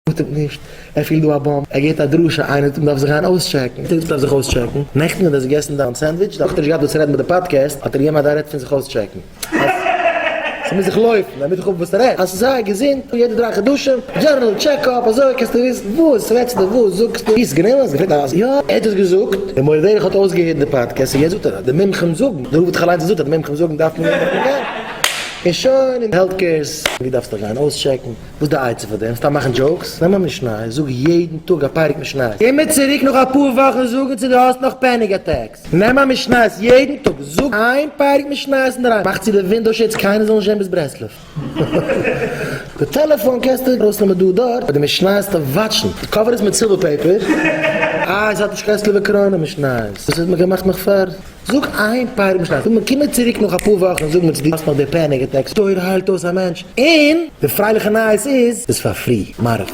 אטעמט נישט, ער פילט דא א bump, ער געט א דרשה, איינער דארף זיך גיין אויסטשעקן, דו דארפסט זיך אויסטשעקן, נעכטן האט ער געגעסן דיין סענדוויטש, דאך האט ער נישט געהאט וואס צו רעדן ביי די פאדקעסט, האט ער געגעבן א direct פון זיך אויסטשעקן. אז ס'מוז זיך לויפן, ער מוז דאך האבן וואס צו רעדן, אז ס'איז זייער געזונט, יעדע דריי חדשים, general checkup, אזוי קענסטו וויסן, וואס רעדסטו, וואס זאגסטו, ווי איז גענומען, האסט געפרעגט אז יא, ער האט עס געזאגט, דער מורה דרך האט אויסגעהערט די פאדקעסט, און יעצט זאגט ער אז די מומחים זאגן, דער רב האט דאך אליינס געזאגט אז די מומחים זאגן דארף מען גיין, און שוין, און health cares, ווי דארפסטו גיין אויסטשעקן. וואס די עצה פאר דעם? סתם מאכן jokes? נעם א משניות, זאג יעדן טאג א פרק משניות, קום מיר צוריק נאך אפאר וואכן זאגן צו דו האסט נאך panic attacks. נעם א משניות יעדן טאג, זאג איין פרק משניות אינדערהיים, מאך צו די window shades קיינער זאל נישט זען ביז ברסלב. די טעלעפאן קענסטו ארויסנעמען דא דארט, אבער די משניות דארף וואטשן, cover עס מיט silver paper, איי עס האט נישט קיין ברסלב'ע קרוינע משניות, וואס האט מען געמאכט נאך פאר. זאג איין פרק משניות, זאג מיר קום מיר צוריק נאך אפאר וואכן און זאג מיר צו דו האסט נאך די panic attacks, תורה היילט אויס א מענטש, און די פרייליכע נייעס איז, ס'איז פאר free, מעריב.